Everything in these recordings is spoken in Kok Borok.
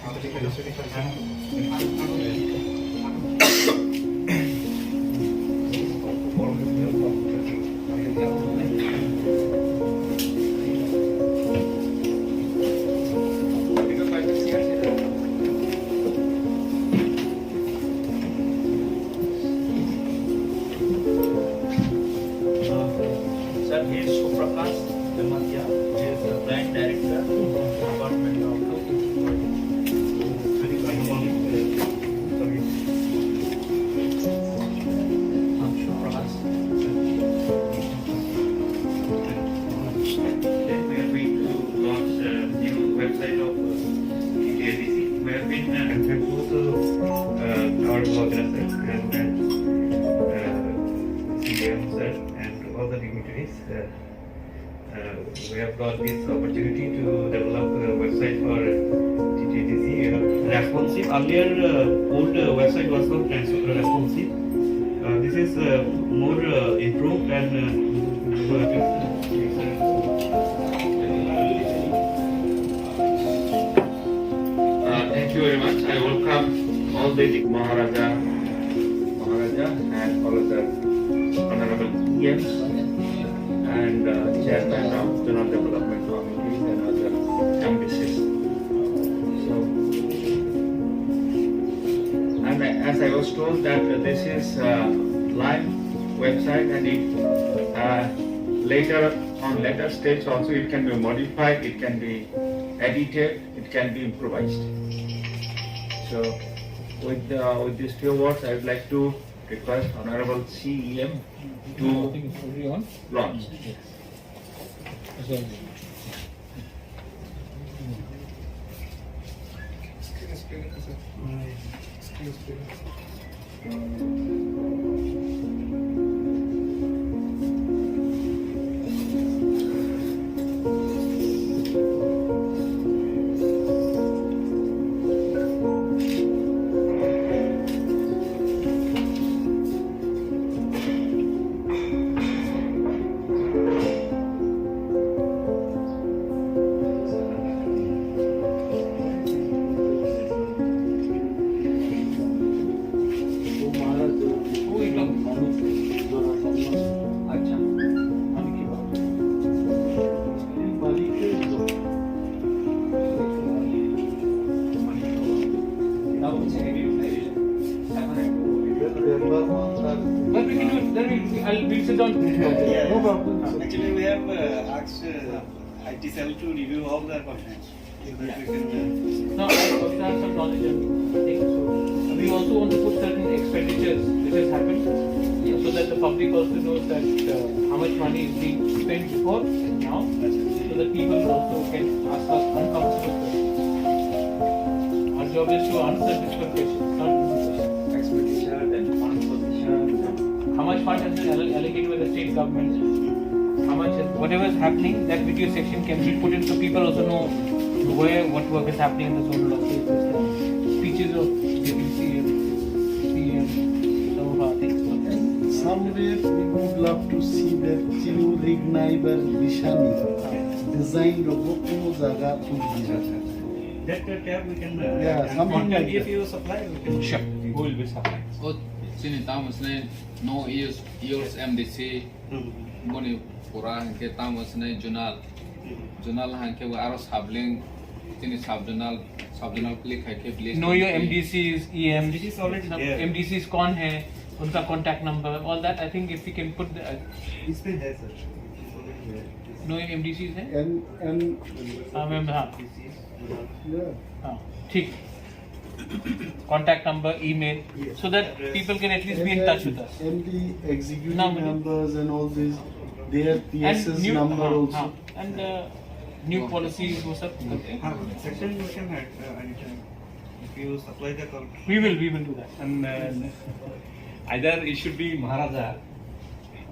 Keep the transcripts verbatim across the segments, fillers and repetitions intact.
Sir, he is Suprakash Jamatia. He is the client director, Department of Suprakash. Then we are going to launch a new website of, uh, T T A D C. We have been, uh, thankful to, uh, our organizers and, uh, C M sir and all the dignitaries. Uh, uh, we have got this opportunity to develop a website for T T A D C, uh, responsive. Earlier, uh, old, uh, website was not trans-, responsive. Uh, this is, uh, more, uh, improved and, uh, Uh, thank you very much. I welcome all the Maharaja, Maharaja and all of the honorable E Ms and, uh, chairman of Zonal Development Committees and other M D Cs. So, and as I was told that this is a live website and it, uh, later on later stage also it can be modified, it can be edited, it can be improvised. So with, uh, with these few words, I would like to request Honorable C E M to launch. But we can do it, then we, I'll, we'll sit down. Yeah. No problem. Actually, we have, uh, asked, uh, I T cell to review all the complaints. So that we can, uh, No, I also have some knowledge and things. So we also want to put certain expenditures which has happened, so that the public also knows that, uh, how much money is being spent before and now, so that people also can ask us uncomfortable questions. Our job is to answer difficult questions, not easy questions. Expenditure, then fund position, then how much fund has been allo-, allocated by the state government? How much is, whatever is happening, that video section can be put in so people also know where, what work is happening in the zonal office, speeches of deputy C M, C M, some of our things. And somewhere we would love to see that Chiru Rignaibar Bishani design rogo kuno jaga tuli. That, uh, tab we can, uh, Yeah, something contact like if that. You supply, we can Sure. We will be supplying. O chini tamo sini no use, use M D C, Hmm. Boni pura hingke tamo sini zonal. Hmm. Zonal hingke bo aro sabling, chini sub zonal, sub zonal click hai ke village No, your committee. M D Cs, E Ms, It is already सब there. M D Cs कौन है, उनका contact number, all that, I think if we can put the, uh, इसमें है, sir. It's already there. No, your M D Cs है? And, and हाँ, ma'am, हाँ। Yeah. हाँ, ठीक। Contact number, email, Yes. so that Address. People can at least be in touch with us. And the executive Now, members and all this, their And P S S new, number हाँ, also. हाँ, and, uh, new policies, वो सब करते हैं। हाँ, section we can add, uh, anytime. If you supply the call. We will, we will do that. And, uh, either it should be Maharaja,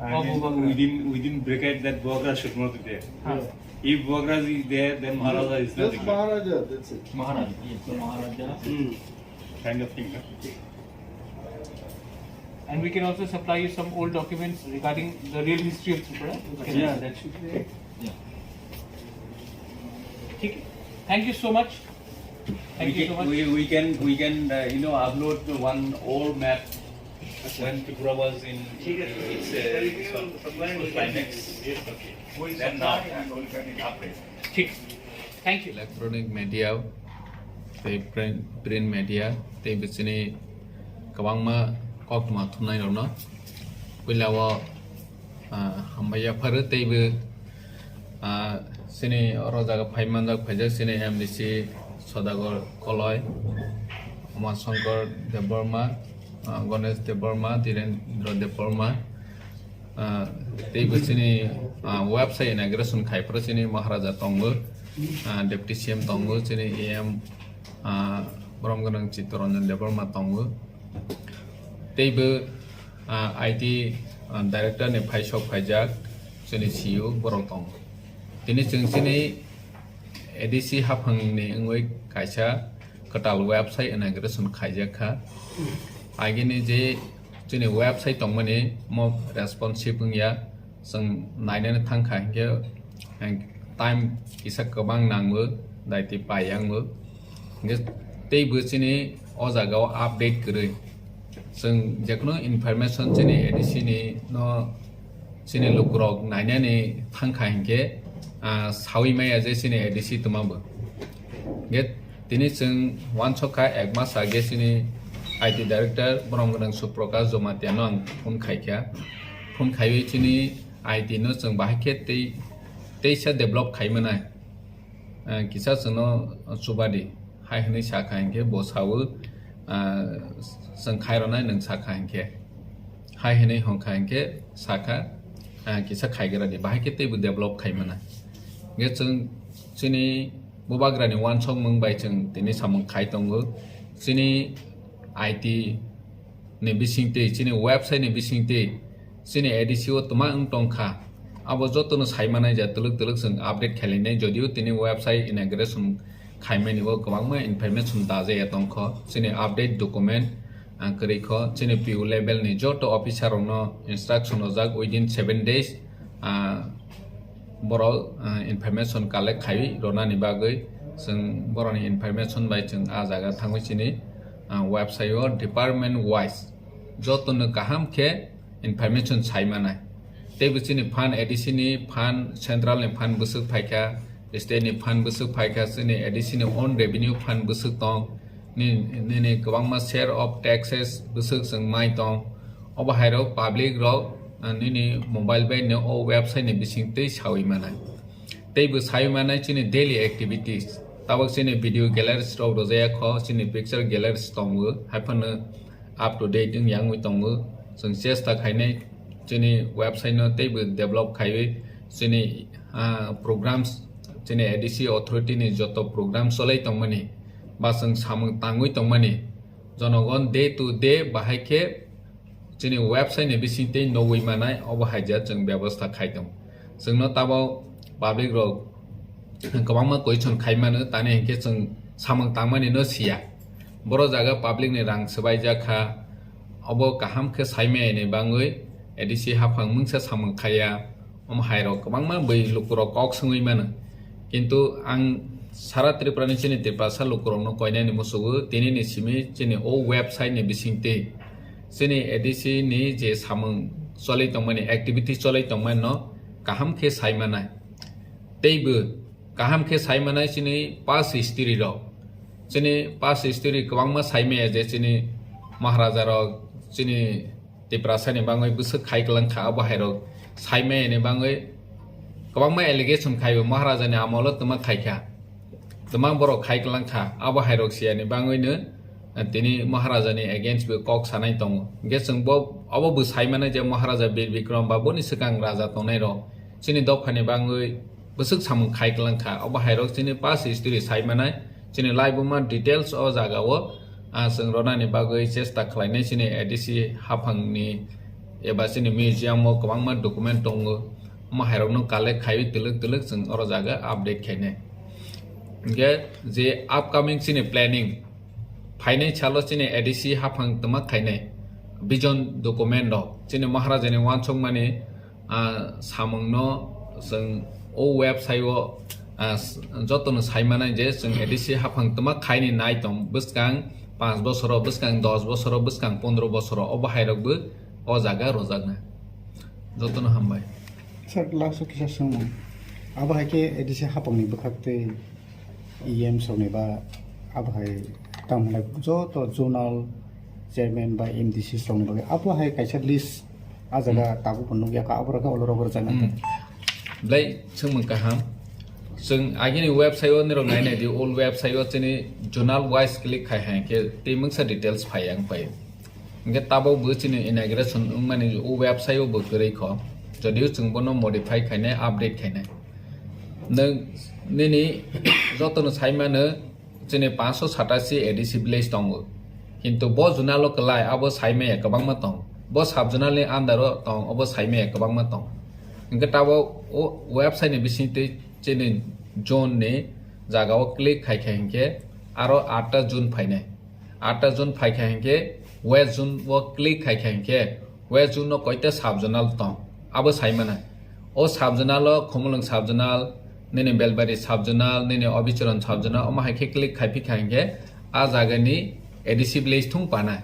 I Oh, mean, Bubagra. Within, within bracket that Bubagra should not be there. हाँ। If Bubagra is there, then Maharaja is Just nothing. Maharaja, that's it. Maharaja, yes, so Maharaja. Hmm. Kind of thing, no? And we can also supply you some old documents regarding the real history of Tripura. Yeah, that should be. Yeah. ठीक है। Thank you so much. Thank you so much. We can, we can, we can, uh, you know, upload one old map when Tripura was in its, uh, its one, its one climax. Then now, update. Thank you. Electronic media, tei print, print media, tei bichini kwbangma koktwma thumnairokno puila o, ah, hambai yapharo, teibo, ah, chini oro jaga phai manjak, phaijak chini M D C Sodagar Koloi, Uma Shankar Debbarma, ah, Ganesh Debbarma, Dhirendra Debbarma, ah, teibo chini, ah, website inauguration khai phuru chini Maharaja tongo, ah, Deputy C M tongo, chini A M, ah, borom gwnang Chittaranjan Debbarma tongo. Teibo, ah, I T, ah, director ni phaisok phaijak chini C E O borok tongo. Tini chwng chini A D C haphangni wngwi kaisa kwtal website inauguration khaijak kha. Agini je chini website tongmani mo responsive wngya, chwng nainani thangkha hinkhe, ang time kisa kwbang nango, daiti pai yango. Hinkhe teibo chini o jagao update kwrwi. Chwng jekono information chini A D C ni no chini lukurok nainani thangkha hinkhe, ah, sawi maya je chini A D C twmabo. Hinkhe tini chwng uansukha ek mas age chini I T director borom gwnang Suprakash Jomatia no ang phone khaikha. Phone khaiwi chini I T no chwng bahai khe tei, teisa develop khai manai. Ah, kisa chwngno chubadi hai hwnwi sakha hinkhe bo sawi, ah, chwng khairwnai nwng sakha hinkhe. Hai hwnwi hwnkha hinkhe sakha, ah, kisa khaigradi bahai khe teibo develop khai manai. Hinkhe chwng chini bubagrani uansukmung bai chwng tini samung khai tongo. Chini I T ni bisingtwi, chini website ni bisingtwi, chini A D C o twma wng tongkha. Abo jotono sai manai ja twlwk twlwk chwng update khailai nai, jodio tini website inauguration khaimani o kwbangma information dajaya tongkho. Chini update document, ah, kwrwi kho, chini P O level ni joto officer rokno instruction rojak within seven days, ah, borok, ah, information collect khai ronani bagwi chwng borokni information bai chwng ah jaga thangwi chini, ah, website o department wise jotono kaham khe information sai manai. Teibo chini phan A D C ni phan, central ni phan bwswk phaikha, state ni phan bwswk phaikha, chini A D C ni own revenue phan bwswk tong, ni, nini kwbangma share of taxes bwswk chwng mai tong. Obo hai rok public rok, ah, nini mobile bai no o website ni bising twi sawi manai. Teibo sawi manai chini daily activities. Tabok chini video galleries rok rwjaya kho, chini picture galleries tongo, hai phano up to date wng yangwi tongo. Chwng chesta khainai chini website no teibo develop khaiwi chini, ah, programs, chini A D C authority ni joto program cholai tongmani ba chwng samung tangwi tongmani jonogon day to day bahai khe chini website ni bising tei nugwi manai obo haija chwng bebostha khai tongo. Chwngno tabok public rok kwbangma question khai mano, tani hinkhe chwng samung tangmani no siya. Boro jaga public ni rang swbaijak kha, obo kaham khe saimaya ni bangwi A D C haphang mungsa samung khaiya. Omo hai rok kwbangma bwi lukurok kok swngwi mano. Kintu ang sara Tripura ni chini Tiprasa lukurokno koinani musugo, tini ni simi chini o website ni bisingtwi chini A D C ni je samung cholai tongmani, activity cholai tongmani no kaham khe sai manai. Teibo kaham khe sai manai chini past history rok. Chini past history kwbangma sai maya je chini Maharaja rok, chini Tiprasa ni bangwi bwswk khai kwlang kha, abo hai rok sai maya ni bangwi kwbangma allegation khai bo Maharaja ni amolo twma khai kha, twma borok khai kwlang kha, abo hai rok siya ni bangwi no, eh, tini Maharaja ni against bo kok sanai tongo. Hinkhe chwng bo, obo bo sai mano je Maharaja Bir Bikram ba boni swkang raja tongnai rok chini dopha ni bangwi bwswk samung khai kwlang kha, obo hai rok chini past history sai manai. Chini laibuma details o jaga o, ah, chwng ronani bagwi chesta khlainai. Chini A D C haphang ni eba chini museum o kwbangma document tongo, omo hai rok no collect khaiwi twlwk twlwk chwng oro jaga update khainai. Hinkhe je upcoming chini planning phainai salo chini A D C haphang twma khainai vision document rok chini Maharaja ni uansukmani, ah, samung no chwng o website o Ah, s-, jotono sai manai je chwng A D C haphang twma khaini nai tong, bwskang panch bosoro, bwskang dos bosoro, bwskang pondro bosoro, obo hairokbo o jaga rojakna. Jotono hambai. Sir, last o kisa swngmung. Abo hai khe A D C haphangni bwkhak tei E M sokni ba abo hai tamo hai joto zonal chairman ba M D C sokni bagwi abo hai kaisa list a jaga tabuk bo nukya kha, abo rokhe olo rogor jana. Hmm. Belai swngmung kaham. Chwng agini website o nirok nai nai di, old website o chini zonal wise click khai hai khe tei mungsa details phai ang pai. Hingke tabok bo chini inauguration wngmani o website o bo kwrwi kho. Jodio chwng bono modify khainai, update khainai. Nwng nini jotono sai mano chini panchsho satashi A D C village tongo. Kintu bo zonal o kwlai abo sai maya kwbangma tong. Bo sub zonal ni under o tong, obo sai maya kwbangma tong. Hingke tabok o website ni bising twi chini zone ni jaga o click khai kha hingke aro atta zone phainai. Atta zone phaikha hinkhe west zone o click khaikha hinkhe west zone no koita sub zonal tong, abo sai mano. O sub zonal o Khumulwng sub zonal, nini Belbari sub zonal, nini Obichwran sub zonal, omo hai khe click khai phikha hinkhe a jaga ni A D C village thung panai.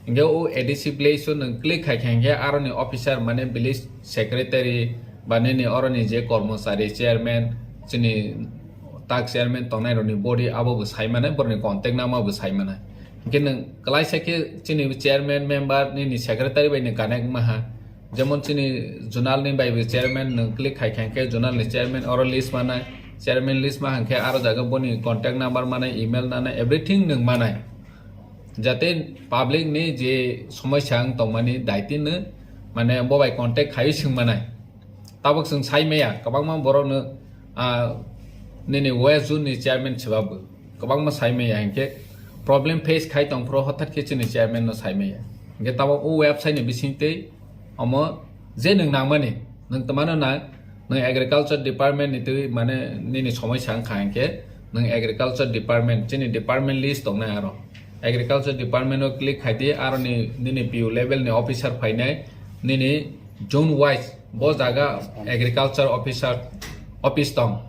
Hinkhe o A D C village o nwng click khaikha hinkhe aroni officer mane village secretary ba nini oroni je kormochari chairman, chini tak chairman tongnai rokni body abo bo sai mano, borokni contact number bo sai mano. Hinkhe nwng kwlaisa khe chini chairman member nini secretary bai nwng connect maha. Jemon chini zonal ni bai bo chairman nwng click khai kha hinkhe zonal ni chairman oro list manai, chairman list ma hinkhe aro jaga boni contact number manai, email nanai, everything nwng manai. Jate public ni je somosya wng tongmani daitino mane bo bai contact khai swng manai. Tabok chwng sai maya, kwbangma borokno, ah, nini west zone ni chairman se ba bo kwbangma sai maya, hinkhe problem face khai tong phuru hothat khe chini chairman no sai maya. Hinkhe tabok o website ni bising twi omo je nwng nangmani, nwng twmano nang, nwng agriculture department ni twi mane nini somosya wngkha hinkhe nwng agriculture department, chini department list tongnai aro. Agriculture department o click khai di, aro ni, nini P O level ni officer phainai, nini zone wise bo jaga agriculture officer office tong.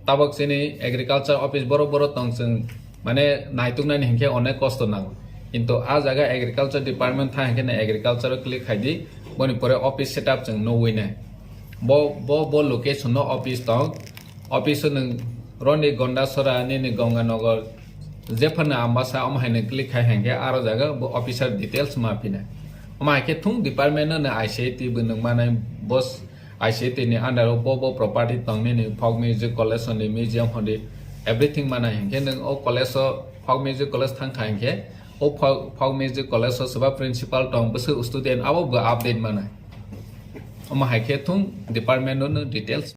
Tabok chini agriculture office boro boro tong, chwng mane naituknani hinkhe onek kosto nango. Kintu a jaga agriculture department tha hinkhe na agriculture o click khai di, boni pore office setup chwng nugwi nai. Bo, bo, bo location no office tong. Office o nwng roni Gondasora, nini Ganganagar, jephano Ambasa, omo hai nwng click khai hinkhe aro jaga bo officer details ma phinai. Omo hai khe thung department no nwng I C I T bo nwng manai, boss I C I T ni under o bo bo property tong nini folk music college hwndi, museum hwndi, everything manai hinkhe nwng o college o folk music college thang kha hinkhe o folk, folk music college o swba principal tong, bwswk student abo bo update manai. Omo hai khe thung department no nwng details